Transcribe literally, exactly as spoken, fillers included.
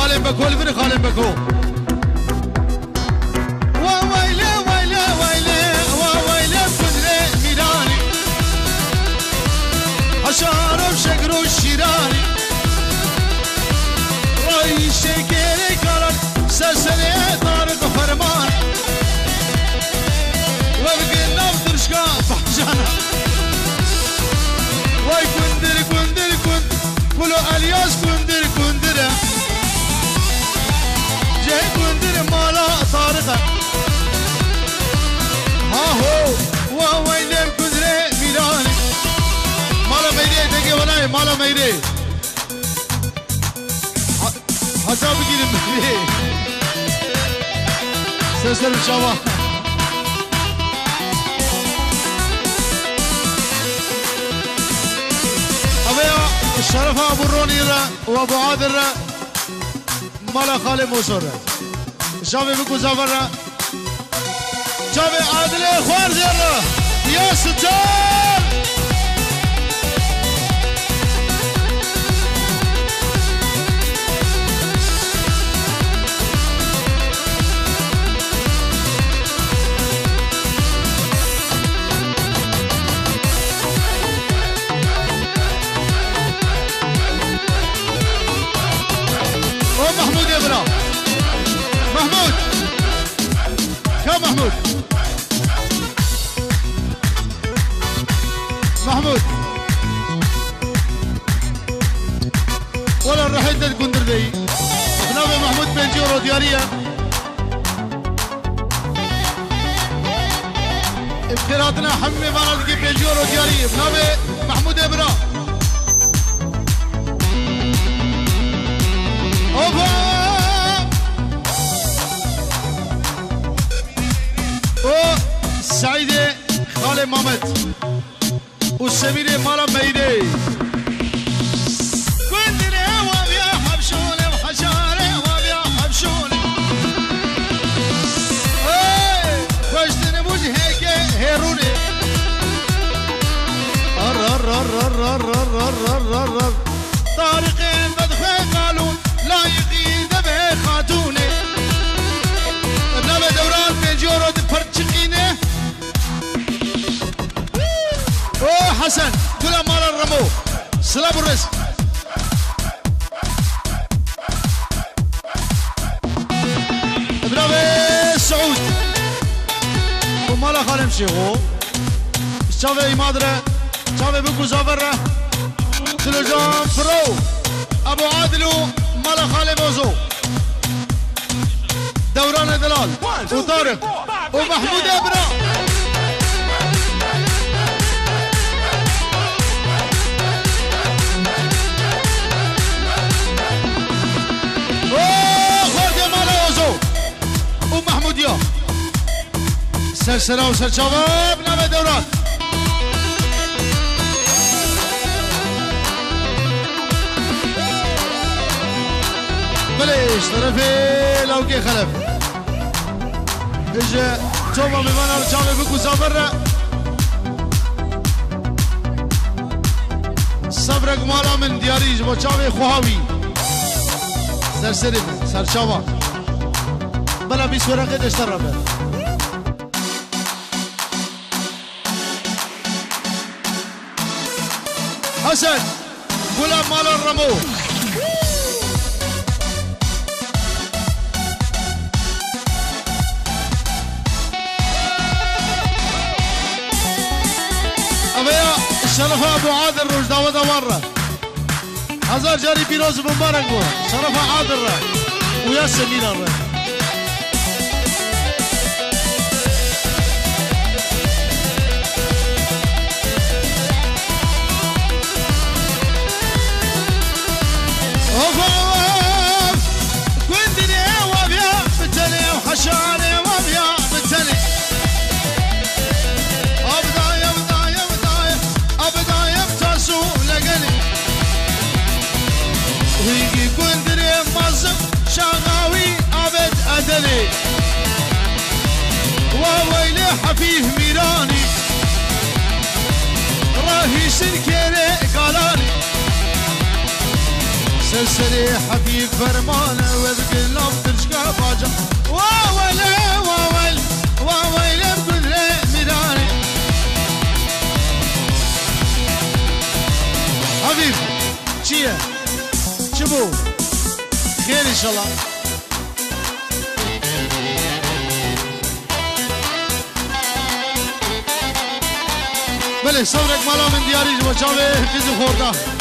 Xalên Beko, li vir Xalên Beko. Wa weyle, weyle, weyle, wa weyle kundrê Mîranî. Heşaro şekro şîranî. Rayîşê kêrê kalan, serserê Tarîq Ferman. We bigir nav dirşka bahçana. Way kundir, kundir, kun-, Kulo Elyas kundir, kundir e. Cihê kundir mala Tarîq e. Ha ho, wa weylê kundrê Mîranî. Mala Meyrê, dengê wanayê, mala Meyrê. Ha-, hata bigîrin Meyrê. Ser ser çava. Ev ya şerefa Abu Ronî re û Abu Adil re. Mala Xalê Moso re. Çavê Biko Zafer re. Çavê Adilê Xwarzê re. Ya Sitar! O Mahmûdê bira. Mahmûd. Ka Mahmûd. Mahmûd. Wela rehê te di gundir de yî. Bi navê Mahmûd pêncî euro diyarî ye. Bi xêr hatina hemî mêvana dikê pêncî euro diyarî. Bi navê Mahmûdê bira. Opa! O Seîdê xalê Mamed. û Semîrê mala Meyrê. Gundire wa biya hemşûne, heşare wa biya hemşûne. Hey, xweştine bû ji heke hêrûne. Ar, ar, ar. Tariqê vedxwe qalûn, layîqî devê xatûne. Navê dewran pêncî euro di perçiqîne. O Hesen, gula mala Remo. Silav û rêz. Bravê Siûd. Û mala Xalem Şêxo. Çavê Îmad re, çavê Biko Zafer re. Dilocan Pro. Ebo Adil û mala Xalê Mozo. Dewran e delal. Û Tarık. Û Mahmûdê bira. Û xwedê mala Ozo. Û Mahmûdiya. Ser sera û ser çava bi navê Dewran. Belê, ji terefê lawkê Xelef. Ji çava mêvanan çavê Biko Zafer re. Sevrek mala min diyarî ji bo çavê xweha wî. Ser serê min, ser çava. Bela bîst wereqê de ji te re be. Hesen, gula mala Remo. Ev ya şerefa Abu Adil Rojdawa de wan re. Hezar carî pîroz û mimbarek bo. Şerefa Adil re. Û ya Semîran re. Of, of, gundinê wa biya bi tenê, heşarê wa biya bi tenê. Abdayê, abdayê, abdayê, abdayê tasû legelê. Hîgî gundinê mazim şaxawî abed edelê. Wa weylê hefîf mîranî. Rahîşin kêrê galanî. Ser serê Hafîz fermane we bi gilam tirşka baca. Wa wele, wa wel, wa wele bi gundre mîranê. Hafîz, çi ye? Çi bû? Xêr inşallah. Belê, sewrek mala min diyarî ji bo çavê qîz û xorta.